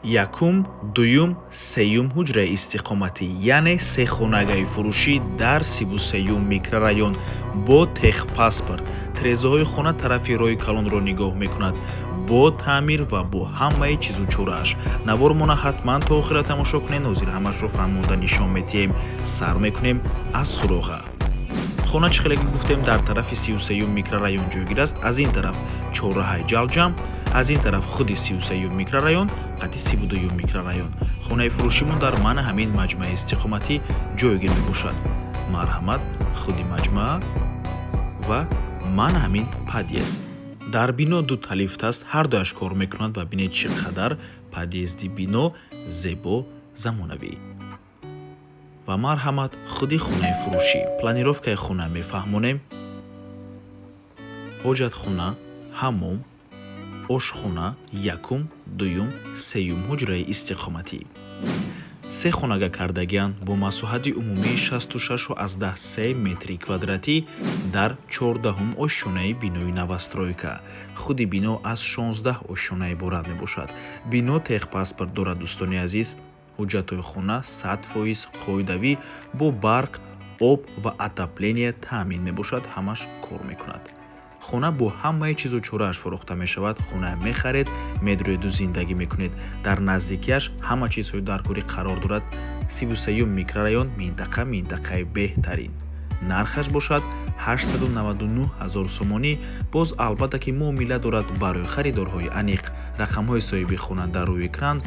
Якум, дуюм, сеюм ҳуҷраи истиқоматӣ, яъне сехонагаи фурӯшӣ дар 33-юм микрорайон бо техпаспорт. Тирезаҳои хона тарафи роҳи калонро нигоҳ мекунад, бо таъмир ва бо ҳамаи чизу чорааш. Навормона ҳатман то охира тамошо кунед. Ҳозир ҳамашро фаҳмонда нишон медиҳем. Сар мекунем аз суроға. Хона, чӣ хеле ки гуфтем, дар тарафи 33-юм микрорайон ҷойгир аст. Аз ин тараф чорраҳаи Ҷалҷам, аз ин тараф худи 33-юм микрорайон, қати 32-юм микрорайон. Хонаи фурӯшимон дар мана ҳамин маҷмӯаи истиқоматӣ ҷойгир мебошад. Марҳамат, худи маҷмӯа ва мана ҳамин подъезд. Дар бино дута лифт аст, ҳардуяш кор мекунад. Ва бинед, чӣ қадар подъезди бино зебо, замонавӣ. Ва марҳамат, худи хонаи фурӯшӣ. Планировкаи хона мефаҳмонем: ҳоҷатхона, ҳаммом, ошхона, якум, дуюм, сеюм ҳуҷраи истиқоматӣ. Се хонага кардагианд бо масоҳати умумии 66,3 метри квадратӣ дар 14-ум ошёнаи бинои новостройка. Худи бино аз 16 ошёна иборат мебошад. Бино техпаспорт дорад. Дӯстони азиз, ҳуҷҷатҳои хона 100% қоидавӣ, бо барқ, об ва отопление таъмин мебошад, ҳамаш кор мекунад. Хона бо ҳамаи чизу чорааш фурӯхта мешавад. Хона мехаред, медроеду зиндагӣ мекунед. Дар наздикиаш ҳама чизҳои даркорӣ қарор дорад. 33-юм микрорайон, минтақа минтақаи беҳтарин. Нархаш бошад 899 ҳазор сомонӣ. Боз, албатта ки, муомила дорад. Барои харидорҳои аниқ рақамҳои соҳиби хона дар рӯи экран,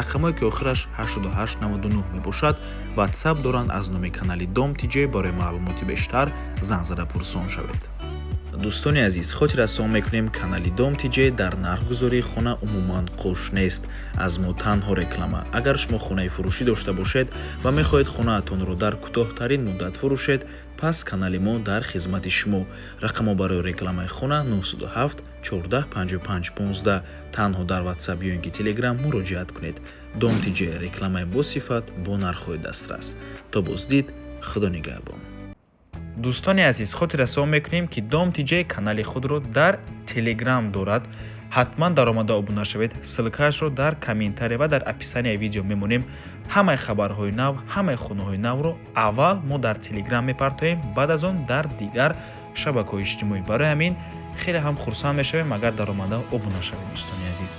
рақамҳое ки охираш 8899 мебошад, Ватсап доранд аз номи канали Дом Тиҷ. Барои маълумоти бештар занг зада пурсон шавед. Дӯстони азиз, хотиррасон мекунем, канали Дом Тиҷ дар нархгузории хона умуман қуш нест. Аз мо танҳо реклама. Агар шумо хонаи фурӯшӣ дошта бошед ва мехоҳед хонаатонро дар кӯтоҳтарин муддат фурӯшед, пас канали мо дар хизмати шумо. Рақамҳо барои рекламаи хона 907 14 55 15. Танҳо дар Ватсап ё ин ки Телеграм муроҷиат кунед. Дом Тиҷ: рекламаи босифат бо нархҳои дастрас. То боздид, Худо нигаҳбон. Дӯстони азиз, хотиррасон мекунем, ки Дом Тиҷ канали худро дар Телеграм дорад. Ҳатман даромада обуна шавед. Ссылкаашро дар комментария ва дар описанияи видео мемонем. Ҳамаи хабарҳои нав, ҳамаи хонаҳои навро аввал мо дар Телеграм мепартоем, баъд аз он дар дигар шабакаҳои иҷтимоӣ. Барои ҳамин хеле ҳам хурсанд мешавем, агар даромада обуна шавед, дӯстони азиз.